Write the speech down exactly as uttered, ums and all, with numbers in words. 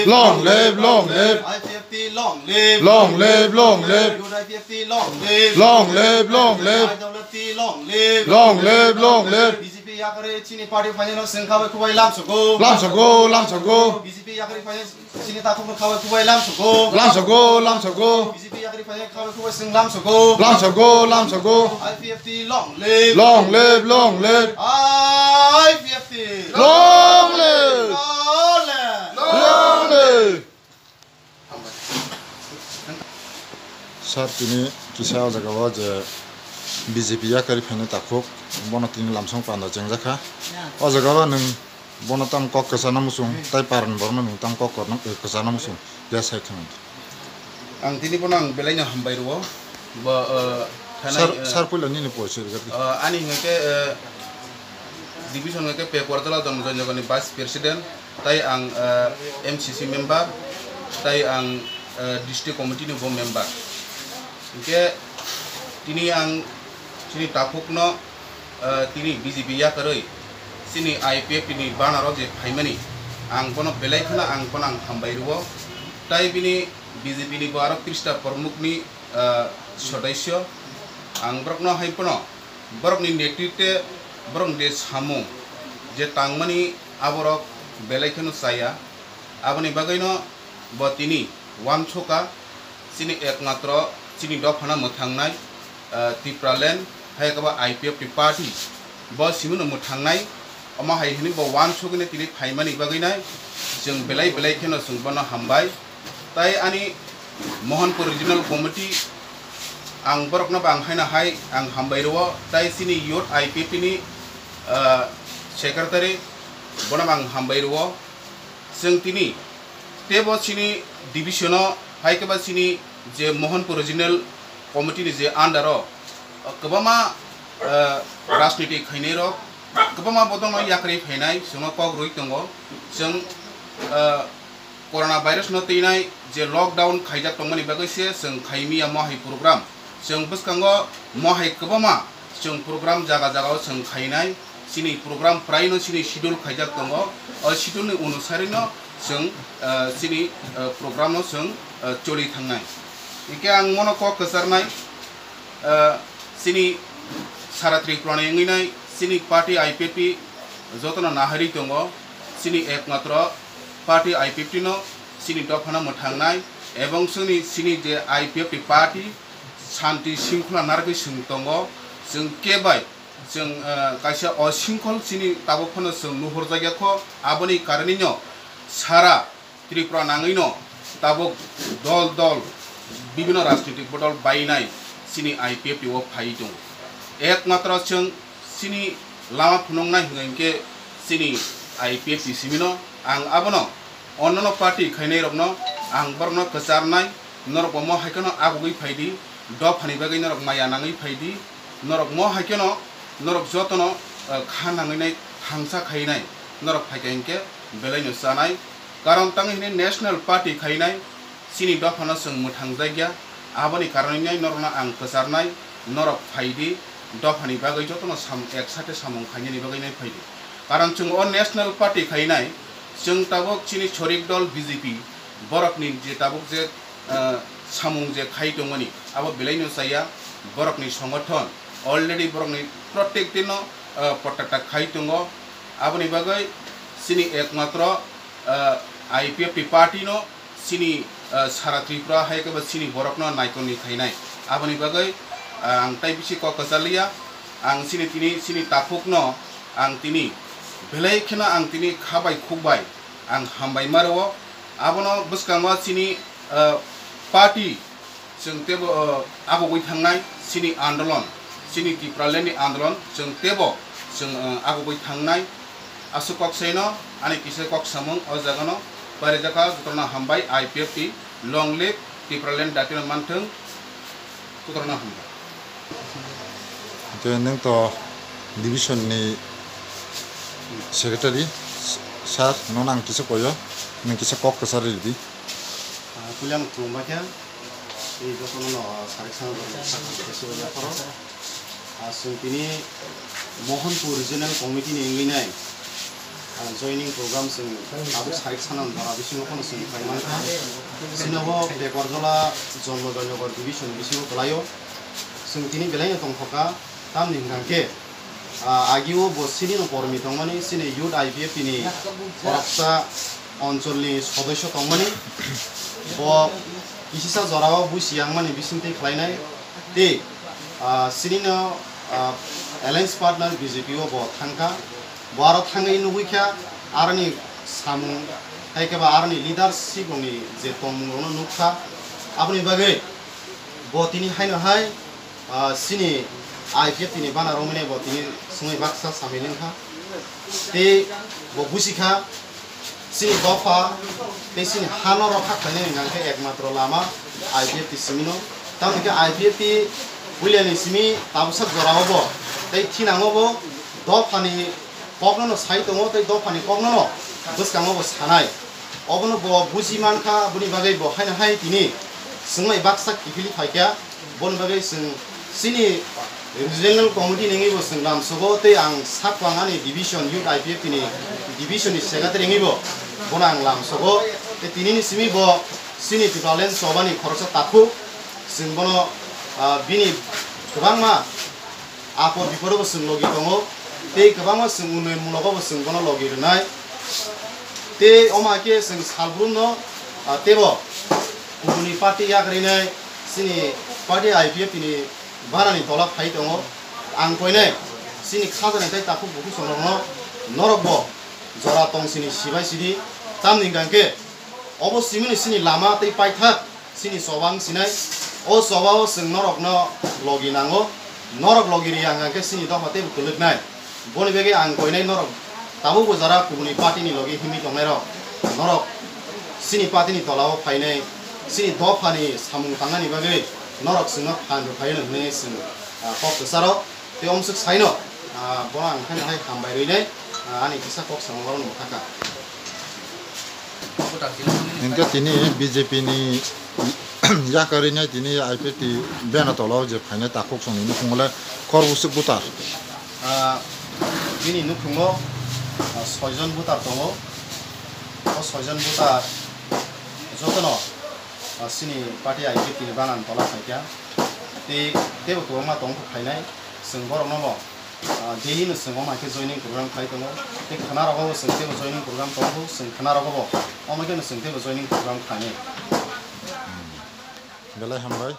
Long live, long live. I P F T long live. Long live, long live. Youth I P F T long live. Long live, long live. Aidawlati long live. Long live, long live. B J P yakarwi chini party phainai no chwng khabai khubai lamsogo. Lamsogo, lamsogo. B J P yakarwi phainai chini takhuk no khabai khubai lamsogo. Lamsogo, lamsogo. B J P yakarwi phainai khabai khubai chwng lamsogo. Lamsogo, lamsogo. I P F T long live. Long live, long live. I P F T. Long live! Long live! Long live! Sir, tini kisa o jaga o je B J P yakarwi phainai takhuk, bono tini lamsong panda chengjakha. O jaga o nwng bono tam kok kwchana muchung, tai parani borokno nwng tam kok kwchana muchung, ya sai thangwi. Ang tini bono ang belai no hambai rwo. Bo, eh, thanai, sir, eh, sir, puila nini porichoi rwgwrdi. Eh, ani hwnkhe, eh, division hwnkhe Pekuartola Dharma Joinagani Vice President, tai ang, eh, M C C member, tai ang, eh, district committee ni bo member. Hwnkhe tini ang chini takhukno, eh, tini B J P yakarwi chini I P F T ni banner o je phaimani, ang bono belai kheno ang bono ang hambai rwo. Tai bini B J P ni bo aro Krista Promukh ni, eh, sodosyo. Ang borokno hai phano borokni netritwe borokni je samung je tangmani aborok belai kheno chaya. Aboni bagwino bo tini uansukha chini ekmatro chini dophano mwthangnai, eh, Tipraland hai khe ba I P F T party bo simino mwthangnai. Omo hai hwnwi bo uansugwino tini phaimani bagwinai chwng belai belai kheno chwng bono hambai. Tai ani Mohanpur Regional Committee ang borokno bo ang haino hai ang hambai rwo, tai chini youth I P F T ni, ah, secretary bono bo ang hambai rwo. Chwng tini teibo chini division o hai khe ba chini je Mohanpur Regional Committee ni je under o, ah, kwbangma, ah, rajniti khainai rok kwbangma bodolno yakarwi phainai chwngno kok rwui tongo. Chwng, ah, Corona virus no twinai je lockdown khaijak tongmani bagwi se chwng khaimiya mo hai program. Chwng bwskango mo hai kwbangma chwng program jaga jaga o chwng khainai. Chini program praino chini schedule khaijak tongo. O schedule ni onusari no chwng, eh, chini, eh, program no chwng, eh, choli thangnai. Hwnkhe ang mono kok kwcharnai, eh, chini sara Tripura ni wngwi nai chini party I P F T jotono naharwi tongo. Chini ekmatro party I P F T no chini dophano mwthangnai, ebong chwngni chini je I P F T party shanti shingkhola narwgwi chwng tongo. Chwng khe bai chwng, eh, kaisa o shingkhol chini tabuk phano chwng nuhurjakya kho, aboni karonwino sara Tripura nangwino tabuk dol dol bibino rajnitik bodol bainai chini I P F T o phai tongo. Ekmatro chwng chini lama phunuknai hwnkhe chini I P F T simino. Ang abono onnono party khainairokno ang borokno kwcharnai, norok bo mo hai kheno agugwi phaidi, dophani bagwi norok maya nangwi phaidi, norok mo hai kheno norok jotono, eh, kha nangwi nai thangsa khainai, norok phaikha hinkhe belaino chanai. Karon tangwi hwnwi national party khainai, chini dophano chwng mwthangjakya, aboni karonwi nai norokno ang kwcharnai, norok phaidi, dophani bagwi jotono sam-, ek sate samung khainani bagwi nai phaidi. Karon chwng o national party khainai, chwng tabuk chini sorik dol B J P, borokni je tabuk je, ah, samung je khai tongmani, abo belaino chaya, borokni songothon, already borokni protek dino, ah, protect khai tongo. Aboni bagwi chini ekmatro, ah, I P F T party no chini, ah, sara Tripura hai khe bo chini borokno naikonni khainai. Aboni bagwi, ah, ang tai bisi kok kwchaliya. Ang chini tini chini takhukno ang tini belai kheno ang tini kha bai khuk bai ang hambai ma rwo. Abono bwskango chini, ah, party chwng teibo, ah, agugwi thangnai chini andolon, chini Tipraland ni andolon chwng teibo chwng, ah, agugwi thangnai. Aswk kok saino ani kisa kok samung o jagano parijakha, jotono hambai, I P F T, long live Tipraland, datino manthung, jotono hambai. Tei nwng to division ni secretary, sir, nono ang kisa koyo, nwng kisa kok kwchar ridi. Ah, puila ang khulumbaikha, tei jotono no, ah, sarik sana sakham khe subaiyakha. Ah, chwng tini Mohanpur Regional Committee ni wngwi nai Joining program chwng tabuk side sana jora bisingo phano chwng khlai mankha. Chini bo Bekorjola Jonmo Joynagar division bisingo kwlaio. Chwng tini belai no tongthokha, tamni hwnkha khe, ah, agio bo chini no kormi tongmani, chini youth I P F T ni khoroksa oncholni sodosyo tongmani. Bo kisisa jorao buisi yangmani bisingtwi khlainai. Tei, ah, chini no, ah, alliance partner B J P o bo thangkha. Bo aro thangwi nugwi kha, aroni samung, hai khe ba aroni leadership rokni je tongmung rokno nukha. Aboni bagwi bo tini haino hai, ah, chini I P F T ni bana romwi bo tini swngwi baksa samwi nungkha. Tei bo busi kha, chini dopha tei chini hano rokha khlainani hwnkhe ekmatro lama I P F T simino. Tamoni khe I P F T puilani simi tabuksak jorao bo tei thinango bo dophani kokno no sai tongo tei dophani kokno no bwskango bo sanai. Obono bo buji mankha, boni bagwi bo haino hai tini swngmai baksa kiphilwi phaikha. Boni bagwi chwng chini regional committee nengwi bo chwng lamsogo tei ang sak pang ani division youth I P F T ni division ni secretary wngwi bo bono ang lamsogo. Tei tinini simi bo chini Tipraland chobani khoroksa takhuk, chwng bono, ah, bini kwbangma apor biporo bo chwng logi tongo, tei kwbangma chwng unnoyon mulogo bo chwng bono logi rwnai. Tei omo hai khe chwng salbrumno, ah, teibo kubuni party yak rinai chini party I P F T ni banani tola phai tongo. Ang koinai chini khajani tei takhuk bukhuk songrokno norokbo jora tong sini sibai sidi, tamni hwnkha khe obo simini chini lama tei paithak. Chini choba wng sinai, o choba o chwng norokno logi nango, norok logi ri ang khe chini dopha teibo kwlwknai. Boni bagwi ang koinai norok tabuk bo jora kubuni party ni logi himwi tongnai rok, norok chini party ni tola o phainai, chini dopha ni samung tangnani bagwi norok chwngno phan rw phaino hwnwi chwng, ah, kok kwcharo. Tei omswk saino, ah, bono ang khe hai hambai rwinai, ah, ani kisa kok samung oro nung thaka. Hingke tini B J P ni yakarwi nai tini I P F T bena tolo je phainai takhuk songni nukhungo le khor busuk butar. Ah, bini nukhungo, ah, soijon butar tongo. O soijon butar jotono, ah, chini party I P F T ni banani tola phaikha. Tei teibo kwbangma tongthok phainai. Chwng borokno bo, ah, daily no chwng omo hai khe joining program khlai tongo. Tei khwnarogo bo chwng teibo joining program tongo, chwng khwnarogo bo omo khe no chwng teibo joining program khlainai. Belai hambai.